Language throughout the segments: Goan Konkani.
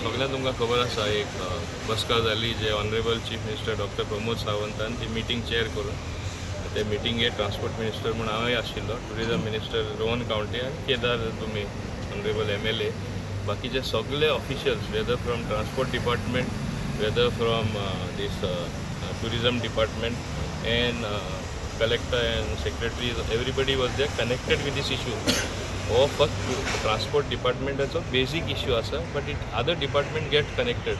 सगळ्यांक तुमकां खबर आसा एक बसका जाली जे honourable chief minister doctor Pramod सावंतान ती मिटींग चेअर करून ते मिटिंगेक ट्रान्सपोर्ट मिनिस्टर म्हूण हांवूय आशिल्लो, टुरिजम मिनिस्टर रोहन कावंटे आनी केदार तुमी ऑनरेबल MLA, बाकीचे सगळे officials whether from transport department, whether from this tourism department and collector and secretaries, everybody was there connected with this issue. हो फक्त ट्रान्सपोर्ट डिपार्टमेंटाचो बेजीक इश्यू आसा, but it other department get connected.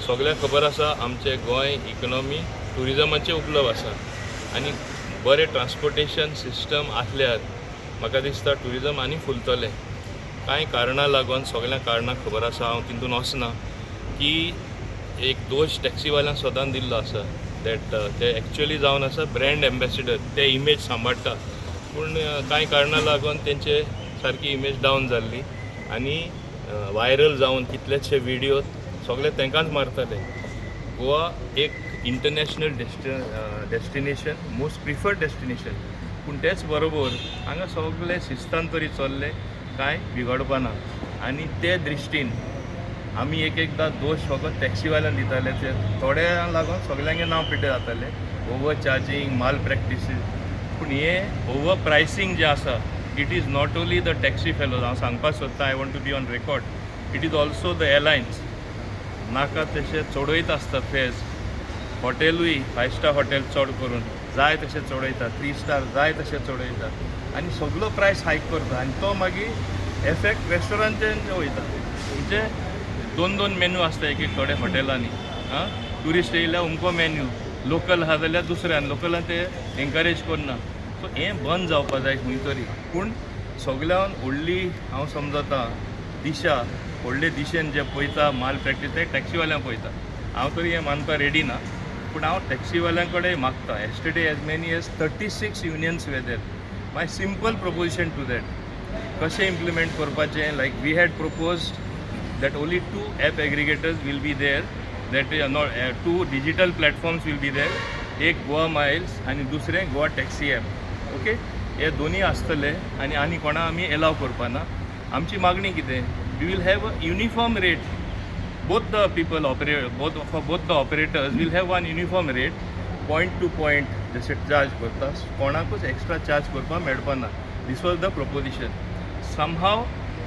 सगळ्यांक खबर आसा आमचे गोंय इकॉनॉमी ट्युरिजमाचेर उपलब्ध आसा आनी बरें ट्रान्सपोर्टेशन सिस्टम आसल्यार म्हाका दिसता ट्युरिजम आनी फुलतलें. कांय कारणां लागून सगळ्यांक कारणां खबर आसा, हांव तितून वचना की एक दोश टॅक्सीवाल्यांक सदांच दिल्लो आसा that ते एक्चुअली जावन आसा ब्रँड एम्बेसिडर, ते इमेज सांबाळटा, पूण कांय कारणां लागून तेंचे सारकी इमेज डावन जाल्ली आनी वायरल जावन कितलेशे विडियो सगळे तांकांच मारताले. गोवा एक international destination, most preferred destination, पूण तेच बरोबर हांगा सगळे शिस्तान तरी चल्ले, कांय बिगडपा ना. आनी ते दृश्टीन आमी एक एकदां दोश फकत टॅक्सीवाल्यांक दिताले, ते थोड्यांक लागून सगल्यांगे नांव पिड्डे जाताले, ओवर चार्जींग, माल प्रॅक्टिसीस. पूण हें ओवर प्रायसींग जें आसा, it is not only the taxi fellows. हांव सांगपाक सोदतां, I want to be on record, it is also the airlines. नाका तशें चडयत आसता फेर्स, हॉटेलूय फायव स्टार हॉटेल चड करून जाय तशें चडयता, 3 स्टार जाय तशें चडयता आनी सगलो प्रायस हायक करता आनी तो मागीर एफेक्ट रेस्टॉरंटांचेर वयता. म्हणजे 2-2 मेन्यू आसता एक एक थोडे हॉटेलांनी, आं ट्युरिस्ट येयल्यार अमको मेन्यू, लोकल आहा जाल्यार दुसऱ्यान, लोकलान ते एनकरेज करना. सो हें बंद जावपा जाय खंय तरी. पूण सगल्यान व्हडली हांव समजता दिशा, व्हडले दिशेन जे पळयता माल प्रॅक्टीस ते टॅक्सीवाल्यांक पळयता. हांव तरी हें मानपाक रेडी ना, पूण हांव टॅक्सीवाल्यां कडेन मागता. Yesterday as many as 36 unions were there. My simple proposition to that, कशें इम्प्लिमेंट करपाचें, like we had proposed that only 2 app aggregators will be there, that is not 2 digital platforms will be there, एक गोवा मायल्स आनी दुसरें गोवा टॅक्सी ॲप. ओके, हे दोनी आसतले आनी आनी कोणा आमी एलाव करपा ना. आमची मागणी कितें, we will have a uniform rate, both the people operate, both for both the operators will have one uniform rate, point to point जशें चार्ज करता, कोणाकूच एक्स्ट्रा चार्ज करपाक मेळपा ना. This was the proposition. Somehow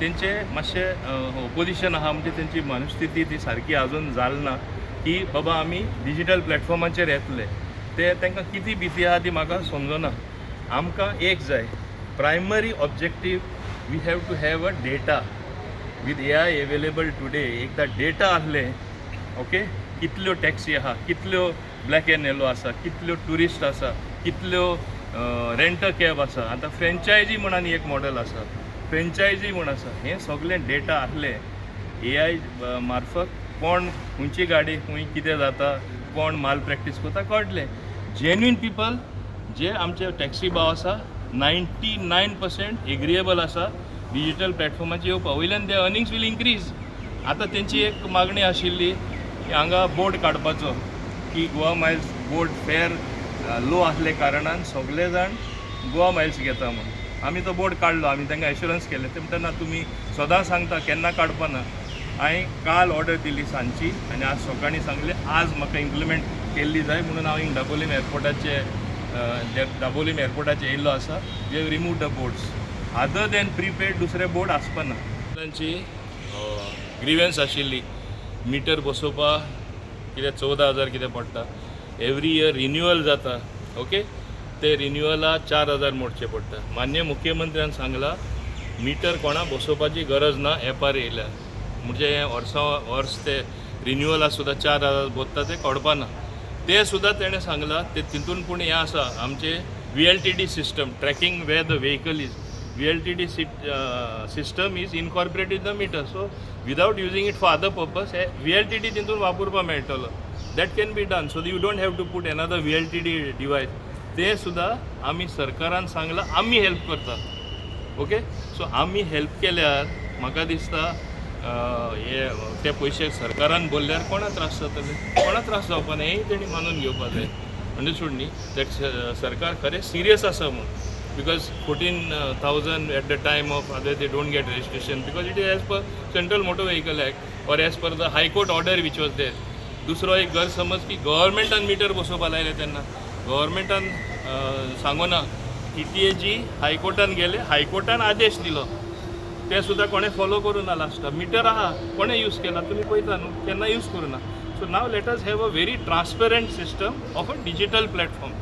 तेंचे मातशें ओपोजिशन आहा, म्हणजे तेंची मनस्थिती ती सारकी अजून जाली ना की बाबा आमी डिजीटल प्लॅटफॉर्माचेर येतले. ते तांकां कितें भिती आहा ती म्हाका समजना. आमकां एक जाय, primary objective, we have to have a data. With AI available today, एकदां डेटा आसले, ओके, कितल्यो टॅक्सी आहा, कितल्यो ब्लॅक एन्ड येलो आसा, कितल्यो ट्युरिस्ट आसा, कितल्यो रेंट कॅब आसा, आतां फ्रेंचायजी म्हण आनी एक मॉडल आसा, फ्रेंचायजी म्हण आसा, हें सगळें डेटा आसलें AI मार्फत कोण खंयची गाडी खंय कितें जाता, कोण माल प्रॅक्टीस करता कळटलें. जेन्युइन पिपल जे आमचे टॅक्सी भाव आसा 99% एग्रिएबल आसा डिजीटल प्लॅटफॉर्माचेर येवपा, वयल्यान ते अर्निंग्स will increase. आतां तेंची एक मागणी आशिल्ली की हांगा बोर्ड काडपाचो की Goa Miles board fare low आसले कारणान सगळे जाण गोवा मायल्स घेता म्हूण. आमी तो बोर्ड काडलो, आमी तांकां एश्युरन्स केलें. ते म्हणटा ना तुमी सदां सांगता केन्ना काडपा ना. हांवें काल ऑर्डर दिली सांजची आनी आज सकाळीं सांगलें आज म्हाका इम्प्लिमेंट केल्ली जाय म्हणून हांव हिंग दाबोलीम एअरपोर्टाचे दाबोलीम एअरपोर्टाचेर येयल्लो आसा. We have remove the boards, other than prepaid दुसरे बोर्ड आसपा ना. तांची ग्रिवन्स आशिल्ली मिटर बसोवपा कितें 14,000 कितें पडटा, एवरी इयर रिन्युअल जाता, ओके, ते रिन्युअला 4,000 मोडचे पडटा. मान्य मुख्यमंत्र्यान सांगलां मिटर कोणा बसोवपाची गरज ना एपार येयल्यार, म्हणजे हें वर्सां वर्स ते रिन्युअला सुद्दां 4,000 भरता ते कळपा ना. ते सुद्दां तेणें सांगलां ते तितून. पूण हें आसा आमचें VLTD system, tracking where the vehicle is, VLTD system is incorporated in the meter, so without using it for other purpose hey VLTD तितून वापरपाक मेळटलो. That can be done, so you don't have to put another VLTD device. ते सुद्दां आमी सरकारान सांगलां आमी हेल्प करता. ओके, सो आमी हेल्प केल्यार म्हाका दिसता हे ते पयशे सरकारान भरल्यार कोणा त्रास जातले, कोणा त्रास जावपा ना, हेंय तेणी मानून घेवपा जाय. अंडरस्टूड न्ही, that सरकार खरें सिरियस आसा म्हूण. Because 14,000 at the time of other they don't get registration because it is as per Central Motor Vehicle Act. or as per the High Court order which was there. दुसरो एक गैरसमज की गव्हर्मेंटान मिटर बसोवपा लायले तेन्ना गव्हर्मेंटान सांगूना. टीटीएजी हायकोर्टान गेले, हायकोर्टान आदेश दिलो, ते सुद्दां कोणें फॉलो करूं ना. लास्टाक मिटर आहा, कोणें यूज केला तुमी पळयता न्हू, केन्ना यूज करूं ना. So now let us have a very transparent system of a digital platform.